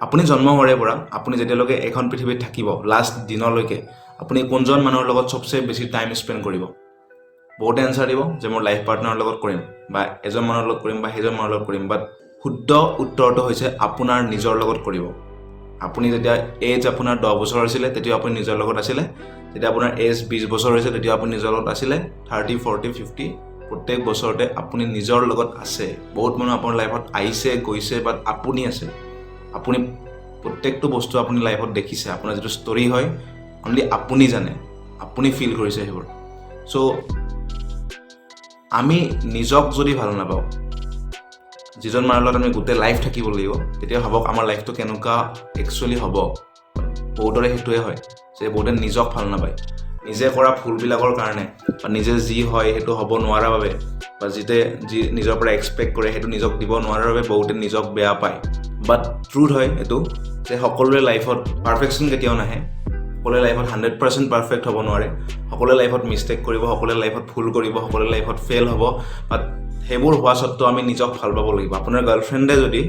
আপুনি জন্ম হোৱাৰে পৰা আপুনি যেতিয়ালৈকে এইখন পৃথিৱীত থাকিব, লাষ্ট দিনলৈকে আপুনি কোনজন মানুহৰ লগত চবচে বেছি টাইম স্পেণ্ড কৰিব? বহুতে এনচাৰ দিব যে মোৰ লাইফ পাৰ্টনাৰৰ লগত কৰিম বা এজন মানুহৰ লগত কৰিম বা সেইজন মানুহৰ লগত কৰিম। বাট শুদ্ধ উত্তৰটো হৈছে আপোনাৰ নিজৰ লগত কৰিব। আপুনি যেতিয়া এজ আপোনাৰ 10 বছৰ হৈছিলে, তেতিয়া আপুনি নিজৰ লগত আছিলে। যেতিয়া আপোনাৰ এজ 20 বছৰ হৈছে, তেতিয়া আপুনি নিজৰ লগত আছিলে। 30, 40, 50, প্ৰত্যেক বছৰতে আপুনি নিজৰ লগত আছে। বহুত মানুহ আপোনাৰ লাইফত আহিছে, গৈছে, বাট আপুনি আছে। আপুনি প্ৰত্যেকটো বস্তু আপুনি লাইফত দেখিছে। আপোনাৰ যিটো ষ্টৰি হয়, অনলি আপুনি জানে, আপুনি ফিল কৰিছে সেইবোৰ। চ' আমি নিজক যদি ভাল নাপাওঁ, যিজন মানুহৰ লগত আমি গোটেই লাইফ থাকিব লাগিব, তেতিয়া ভাবক আমাৰ লাইফটো কেনেকুৱা একচুৱেলি হ'ব। বহুতৰে সেইটোৱে হয় যে বহুতে নিজক ভাল নাপায়। নিজে কৰা ভুলবিলাকৰ কাৰণে বা নিজে যি হয় সেইটো হ'ব নোৱাৰাৰ বাবে বা যি নিজৰ পৰা এক্সপেক্ট কৰে সেইটো নিজক দিব নোৱাৰাৰ বাবে বহুতে নিজক বেয়া পায়। বাট ট্ৰুথ হয় এইটো যে সকলোৰে লাইফত পাৰফেকশ্যন কেতিয়াও নাহে। সকলোৱে লাইফত 100% পাৰফেক্ট হ'ব নোৱাৰে। সকলোৱে লাইফত মিষ্টেক কৰিব, সকলোৱে লাইফত ভুল কৰিব, সকলোৱে লাইফত ফেইল হ'ব। বাট সেইবোৰ হোৱা স্বত্তেও আমি নিজক ভাল পাব লাগিব। আপোনাৰ গাৰ্লফ্ৰেণ্ডে যদি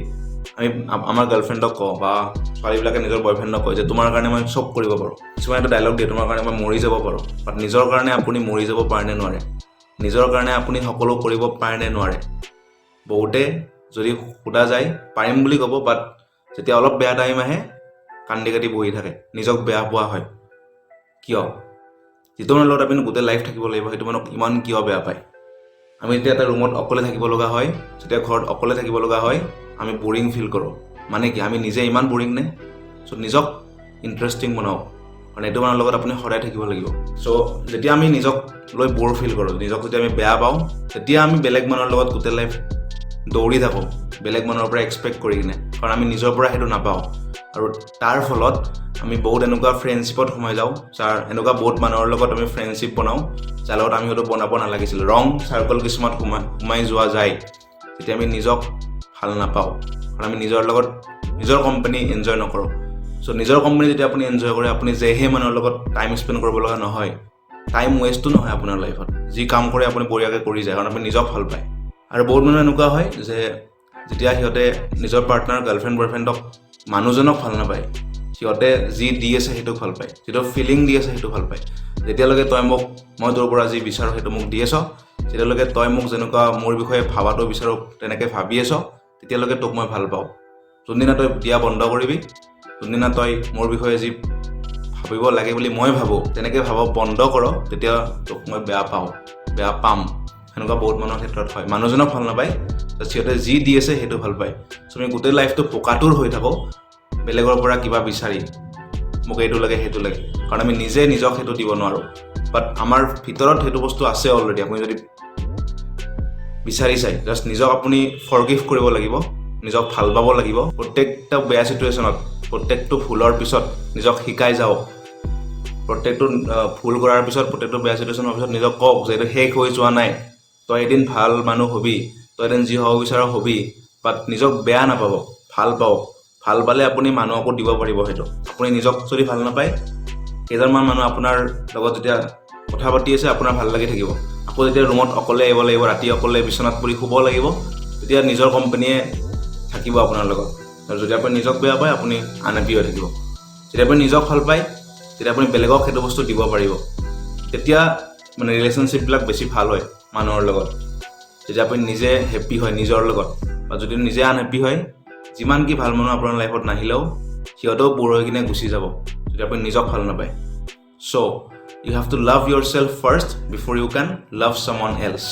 আমি আমাৰ গাৰ্লফ্ৰেণ্ডক কওঁ বা ছোৱালীবিলাকে নিজৰ বয়ফ্ৰেণ্ডক কয় যে তোমাৰ কাৰণে মই চব কৰিব পাৰোঁ। কিছুমানে এটা ডাইলগ দিয়ে, তোমাৰ কাৰণে মই মৰি যাব পাৰোঁ। বাট নিজৰ কাৰণে আপুনি মৰি যাব পাৰে নে নোৱাৰে? নিজৰ কাৰণে আপুনি সকলো কৰিব পাৰে নে নোৱাৰে? বহুতে যদি সোধা যায়, পাৰিম বুলি ক'ব। বাট যেতিয়া অলপ বেয়া টাইম আহে, কান্দি কাটি বহি থাকে, নিজক বেয়া পোৱা হয়। কিয়? যিটো মানুহৰ লগত আপুনি গোটেই লাইফ থাকিব লাগিব, সেইটো মানুহক ইমান কিয় বেয়া পায়? আমি যেতিয়া এটা ৰুমত অকলে থাকিব লগা হয়, যেতিয়া ঘৰত অকলে থাকিব লগা হয়, আমি বৰিং ফিল কৰোঁ। মানে কি, আমি নিজে ইমান বৰিং নে? চ' নিজক ইণ্টাৰেষ্টিং বনাওক, কাৰণ এইটো মানুহৰ লগত আপুনি সদায় থাকিব লাগিব। চ' যেতিয়া আমি নিজক লৈ ব'ৰ ফিল কৰোঁ, নিজক যেতিয়া আমি বেয়া পাওঁ, তেতিয়া আমি বেলেগ মানুহৰ লগত গোটেই লাইফ দৌৰি থাকোঁ, বেলেগ মানুহৰ পৰা এক্সপেক্ট কৰি কিনে, কাৰণ আমি নিজৰ পৰা সেইটো নাপাওঁ। আৰু তাৰ ফলত আমি বহুত এনেকুৱা ফ্ৰেণ্ডশ্বিপত সোমাই যাওঁ, যাৰ এনেকুৱা বহুত মানুহৰ লগত আমি ফ্ৰেণ্ডশ্বিপ বনাওঁ, যাৰ লগত আমি হয়তো বনাব নালাগিছিল। ৰং চাৰ্কল কিছুমান সোমাই সোমাই যোৱা যায়, যেতিয়া আমি নিজক ভাল নাপাওঁ, কাৰণ আমি নিজৰ লগত নিজৰ কোম্পানী এনজয় নকৰোঁ। চ' নিজৰ কোম্পানী যেতিয়া আপুনি এনজয় কৰে, আপুনি যে সেই মানুহৰ লগত টাইম স্পেণ্ড কৰিব লগা নহয়, টাইম ৱেষ্টো নহয় আপোনাৰ লাইফত। যি কাম কৰে আপুনি বঢ়িয়াকৈ কৰি যায়, কাৰণ আপুনি নিজক ভাল পায়। আৰু বহুত মানুহ এনেকুৱা হয় যে যেতিয়া সিহঁতে নিজৰ পাৰ্টনাৰ, গাৰ্লফ্ৰেণ্ড, বয়ফ্ৰেণ্ডক, মানুহজনক ভাল নাপায়, সিহঁতে যি দি আছে সেইটোক ভাল পায়, যিটো ফিলিং দি আছে সেইটো ভাল পায়। যেতিয়ালৈকে তই মোক, মই তোৰ পৰা যি বিচাৰোঁ সেইটো মোক দি আছ, যেতিয়ালৈকে তই মোক যেনেকুৱা মোৰ বিষয়ে ভাবাটো বিচাৰোঁ তেনেকৈ ভাবি আছ, তেতিয়ালৈকে তোক মই ভাল পাওঁ। যোনদিনা তই দিয়া বন্ধ কৰিবি, যোনদিনা তই মোৰ বিষয়ে যি ভাবিব লাগে বুলি মই ভাবোঁ তেনেকৈ ভাব বন্ধ কৰ, তেতিয়া তোক মই বেয়া পাওঁ, বেয়া পাম। সেনেকুৱা বহুত মানুহৰ ক্ষেত্ৰত হয়। মানুহজনক ভাল নাপায়, সিহঁতে যি দি আছে সেইটো ভাল পায়। চ' আমি গোটেই লাইফটো ভোকাতুৰ হৈ থাকোঁ বেলেগৰ পৰা কিবা বিচাৰি, মোক এইটো লাগে, সেইটো লাগে, কাৰণ আমি নিজে নিজক সেইটো দিব নোৱাৰোঁ। বাট আমাৰ ভিতৰত সেইটো বস্তু আছে অলৰেডি, আপুনি যদি বিচাৰি চাই। জাষ্ট নিজক আপুনি ফৰগিভ কৰিব লাগিব, নিজক ভাল পাব লাগিব। প্ৰত্যেকটা বেয়া চিটুৱেশ্যনত, প্ৰত্যেকটো ভুলৰ পিছত নিজক শিকাই যাওক। প্ৰত্যেকটো ভুল কৰাৰ পিছত, প্ৰত্যেকটো বেয়া চিটুৱেশ্যনৰ পিছত নিজক কওক যে এইটো শেষ হৈ যোৱা নাই, তই এদিন ভাল মানুহ হবি, তই এদিন যি হ'ব বিচাৰ হবি। বাট নিজক বেয়া নাপাব, ভাল পাওক। ভাল পালে আপুনি মানুহকো দিব পাৰিব সেইটো। আপুনি নিজক যদি ভাল নাপায়, কেইজনমান মানুহ আপোনাৰ লগত যেতিয়া কথা পাতি আছে, আপোনাৰ ভাল লাগি থাকিব। আকৌ যেতিয়া ৰুমত অকলে আহিব লাগিব, ৰাতি অকলে বিচনাত পৰি শুব লাগিব, তেতিয়া নিজৰ কোম্পানীয়ে থাকিব আপোনাৰ লগত। আৰু যদি আপুনি নিজক বেয়া পায়, আপুনি আনহেপী হৈ থাকিব। যেতিয়া আপুনি নিজক ভাল পায়, তেতিয়া আপুনি বেলেগক সেইটো বস্তু দিব পাৰিব। তেতিয়া মানে ৰিলেশ্যনশ্বিপবিলাক বেছি ভাল হয় মানুহৰ লগত, যেতিয়া আপুনি নিজে হেপ্পী হয় নিজৰ লগত। বা যদি নিজে আনহেপী হয়, যিমান কি ভাল মানুহ আপোনাৰ লাইফত নাহিলেও সিহঁতেও ব'ৰ হৈ কিনে গুচি যাব, যদি আপুনি নিজক ভাল নাপায়। So you have to love yourself first before you can love someone else.